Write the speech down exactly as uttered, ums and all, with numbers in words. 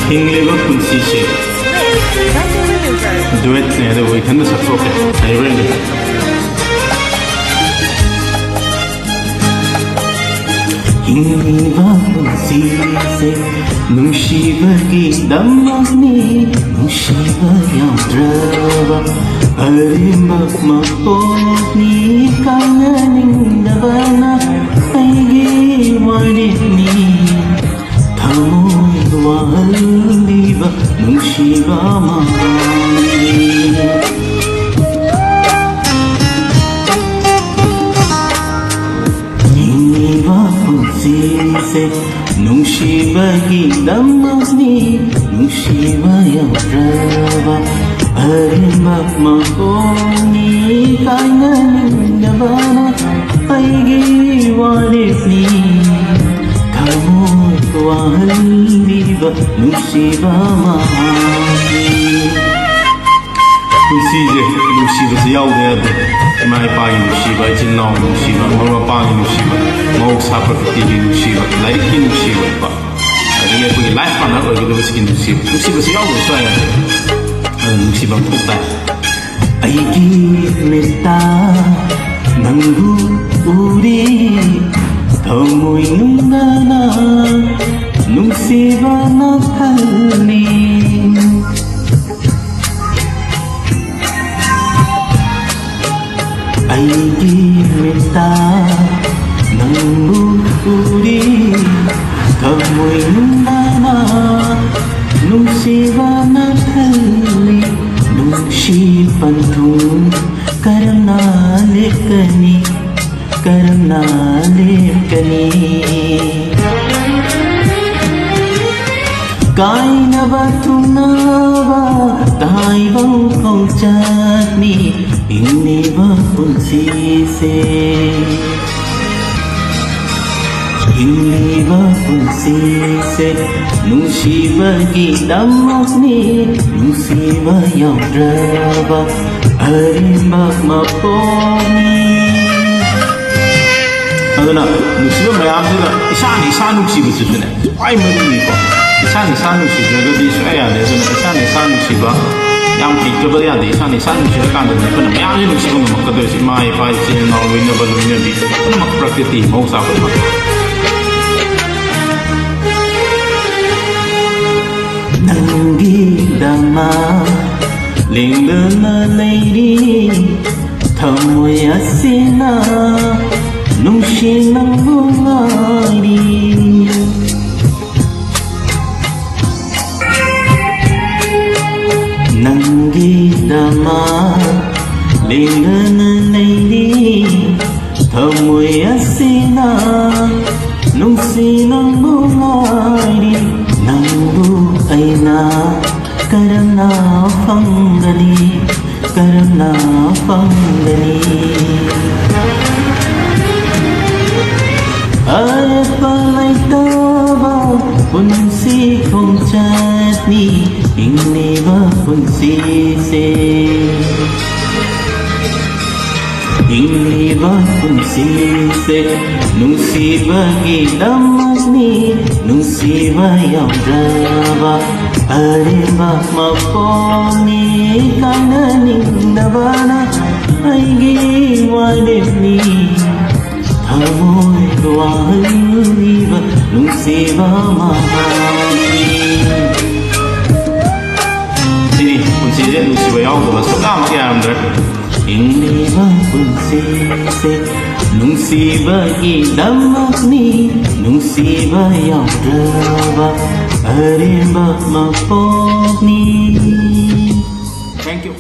ꯍꯤꯡꯂꯤꯕ ꯄꯨꯟꯁꯤꯁꯦ ꯗꯨꯋꯦꯠꯅꯦ, ꯑꯗꯨꯕꯨ ꯏꯊꯟꯗ ꯁꯛꯇꯣꯛꯀꯦ꯫ ꯍꯩꯕ꯭ꯔꯥ ꯌꯦꯡꯒꯦ꯫ ꯍꯤꯡꯂꯤꯕ ꯄꯨꯟꯁꯤꯁꯦ ꯅꯨꯡꯁꯤꯕꯒꯤꯗꯃꯛꯅꯤ, ꯅꯨꯡꯁꯤꯕ ꯌꯥꯎꯗ꯭ꯔꯕ ꯑꯔꯦꯝꯕ ꯃꯄꯣꯛꯅꯤ꯫ ꯀꯥꯏꯅꯅꯤꯡꯗꯕꯅ ꯑꯩꯒꯤ ꯋꯥꯔꯦꯞꯅꯤ, ꯊꯃꯣꯏ ꯋꯥꯍꯜꯂꯤꯕ ꯅꯨꯡꯁꯤꯕ ꯃꯃꯥꯡꯅꯤ꯫ ꯍꯤꯡꯂꯤꯕ ꯄꯨꯟꯁꯤꯁꯦ ꯅꯨꯡꯁꯤꯕꯒꯤꯗꯃꯛꯅꯤ, ꯅꯨꯡꯁꯤꯕ ꯌꯥꯎꯗ꯭ꯔꯕ ꯑꯔꯦꯝꯕ ꯃꯄꯣꯛꯅꯤ꯫ ꯀꯥꯏꯅꯅꯤꯡꯗꯕꯅ ꯑꯩꯒꯤ ꯋꯥꯔꯦꯞꯅꯤ, ꯊꯃꯣꯏ ꯋꯥꯍꯜꯂꯤꯕ ꯅꯨꯡꯁꯤꯕ ꯃꯍꯥꯛꯅꯤ꯫ ꯄꯨꯟꯁꯤꯁꯦ ꯅꯨꯡꯁꯤꯕꯁꯦ ꯌꯥꯎꯗ ꯌꯥꯗꯦ꯫ ꯏꯃꯥ ꯏꯄꯥꯒꯤ ꯅꯨꯡꯁꯤꯕ, ꯏꯆꯤꯟ ꯏꯅꯥꯎꯒꯤ ꯅꯨꯡꯁꯤꯕ, ꯃꯔꯨꯞ ꯃꯄꯥꯡꯒꯤ ꯅꯨꯡꯁꯤꯕ, ꯃꯍꯧꯁꯥ ꯄ꯭ꯔꯀ꯭ꯔꯤꯇꯤꯒꯤ ꯅꯨꯡꯁꯤꯕ, ꯂꯥꯏꯔꯤꯛꯀꯤ ꯅꯨꯡꯁꯤꯕ, ꯀꯣ꯫ ꯑꯗꯒꯤ ꯑꯩꯈꯣꯏꯒꯤ ꯂꯥꯏꯐ ꯄꯥꯔꯠꯅꯔ ꯑꯣꯏꯒꯗꯕꯁꯤꯒꯤ ꯅꯨꯡꯁꯤꯕ, ꯅꯨꯡꯁꯤꯕꯁꯦ ꯌꯥꯎꯗꯕ ꯁꯨꯡꯌꯥ ꯌꯥꯗꯦ꯫ ꯑꯗꯨꯅ ꯅꯨꯡꯁꯤꯕ ꯑꯃ ꯊꯣꯛ ꯇꯥꯏ꯫ ꯑꯩꯒꯤ ꯃꯤꯠꯇ ꯅꯪꯕꯨ ꯎꯔꯤ, ꯊꯃꯣꯏ ꯅꯨꯡꯗꯅ ꯅꯨꯡꯁꯤꯕꯅ ꯊꯜꯂꯤ꯫ ꯑꯩꯒꯤ ꯃꯤꯠꯇ ꯅꯪꯕꯨ ꯎꯔꯤ, ꯊꯃꯣꯏ ꯅꯨꯡꯗꯅ ꯅꯨꯡꯁꯤꯕꯅ ꯊꯜꯂꯤ꯫ ꯅꯨꯡꯁꯤ ꯄꯟꯊꯨꯡ ꯀꯔꯝꯅ ꯂꯦꯞꯀꯅꯤ, ꯀꯔꯝꯅ ꯂꯦꯞꯀꯅꯤ? ꯀꯥꯏꯅꯕ ꯊꯨꯡꯅꯕ ꯇꯥꯏꯕꯪ ꯈꯣꯡꯆꯠꯅꯤ ꯍꯤꯡꯂꯤꯕ ꯄꯨꯟꯁꯤꯁꯦ꯫ ꯍꯤꯡꯂꯤꯕ ꯄꯨꯟꯁꯤꯁꯦ ꯅꯨꯡꯁꯤꯕꯒꯤꯗꯃꯛꯅꯤ, ꯅꯨꯡꯁꯤꯕ ꯌꯥꯎꯗ꯭ꯔꯕ ꯑꯔꯦꯝꯕ ꯃꯄꯣꯛꯅꯤ꯫ ꯑꯗꯨꯅ ꯅꯨꯡꯁꯤꯕ ꯃꯌꯥꯝꯁꯤꯗ ꯏꯁꯥꯅ ꯏꯁꯥ ꯅꯨꯡꯁꯤꯕꯁꯤꯁꯨꯅꯦ ꯈ꯭ꯋꯥꯏ ꯃꯔꯨꯅꯤꯀꯣ꯫ ꯏꯁꯥꯅ ꯏꯁꯥ ꯅꯨꯡꯁꯤꯗ꯭ꯔꯒꯗꯤ ꯁꯨꯡꯌꯥ ꯌꯥꯗꯦ꯫ ꯑꯗꯨꯅ ꯏꯁꯥꯅ ꯏꯁꯥ ꯅꯨꯡꯁꯤꯕ ꯌꯥꯝ ꯍꯩꯇꯕ ꯌꯥꯗꯦ꯫ ꯏꯁꯥꯅ ꯏꯁꯥ ꯅꯨꯡꯁꯤꯔꯀꯥꯟꯗꯗꯤ ꯑꯩꯈꯣꯏꯅ ꯃꯌꯥꯝꯁꯦ ꯅꯨꯡꯁꯤꯕ ꯉꯝꯃꯛꯀꯗꯣꯏꯁꯦ꯫ ꯏꯃꯥ, ꯏꯄꯥ, ꯏꯆꯤꯜ ꯏꯅꯥꯎ, ꯂꯣꯏꯅꯕ ꯂꯣꯏꯅꯕꯤ ꯄꯨꯝꯅꯃꯛ, ꯄ꯭ꯔꯀ꯭ꯔꯤꯇꯤ, ꯃꯍꯧꯁꯥ ꯄꯨꯝꯅꯃꯛ꯫ ꯅꯪꯒꯤꯗꯃꯛ ꯂꯦꯡꯗꯅ ꯂꯩꯔꯤ ꯊꯃꯣꯏ ꯑꯁꯤꯅ, ꯅꯨꯡꯁꯤ ꯅꯪꯕꯨ ꯉꯥꯏꯔꯤ꯫ ꯅꯪꯒꯤꯗꯃꯛ ꯂꯦꯡꯗꯅ ꯂꯩꯔꯤ ꯊꯃꯣꯏ ꯑꯁꯤꯅ, ꯅꯨꯡꯁꯤ ꯅꯪꯕꯨ ꯉꯥꯏꯔꯤ꯫ ꯅꯪꯕꯨ ꯑꯩꯅ ꯀꯔꯝꯅ ꯐꯪꯒꯅꯤ, ꯀꯔꯝꯅ ꯐꯪꯒꯅꯤ? ꯑꯔꯦꯞꯄ ꯂꯩꯇꯕ ꯄꯨꯟꯁꯤ ꯈꯣꯡꯆꯠꯅꯤ ꯍꯤꯡꯂꯤꯕ ꯄꯨꯟꯁꯤꯁꯦ꯫ ꯍꯤꯡꯂꯤꯕ ꯄꯨꯟꯁꯤꯁꯦ ꯅꯨꯡꯁꯤꯕꯒꯤꯗꯃꯛꯅꯤ, ꯅꯨꯡꯁꯤꯕ ꯌꯥꯎꯗ꯭ꯔꯕ ꯑꯔꯦꯝꯕ ꯃꯄꯣꯛꯅꯤ꯫ ꯀꯥꯏꯅꯅꯤꯡꯗꯕꯅ ꯑꯩꯒꯤ ꯋꯥꯔꯦꯞꯅꯤ, ꯊꯃꯣꯏ ꯋꯥꯍꯜꯂꯤꯕ ꯅꯨꯡꯁꯤꯕ ꯃꯍꯥꯛꯅꯤ꯫ ꯁꯤꯅꯤ ꯄꯨꯟꯁꯤꯁꯦ ꯅꯨꯡꯁꯤꯕ ꯌꯥꯎꯗꯕ ꯁꯨꯛꯌꯥꯃꯛ ꯌꯥꯔꯝꯗ꯭ꯔꯦ꯫ ꯍꯤꯡꯂꯤꯕ ꯄꯨꯟꯁꯤꯁꯦ ꯅꯨꯡꯁꯤꯕꯒꯤꯗꯃꯛꯅꯤ, ꯅꯨꯡꯁꯤꯕ ꯌꯥꯎꯗ꯭ꯔꯕ ꯑꯔꯦꯝꯕ ꯃꯄꯣꯛꯅꯤ꯫ Thank you.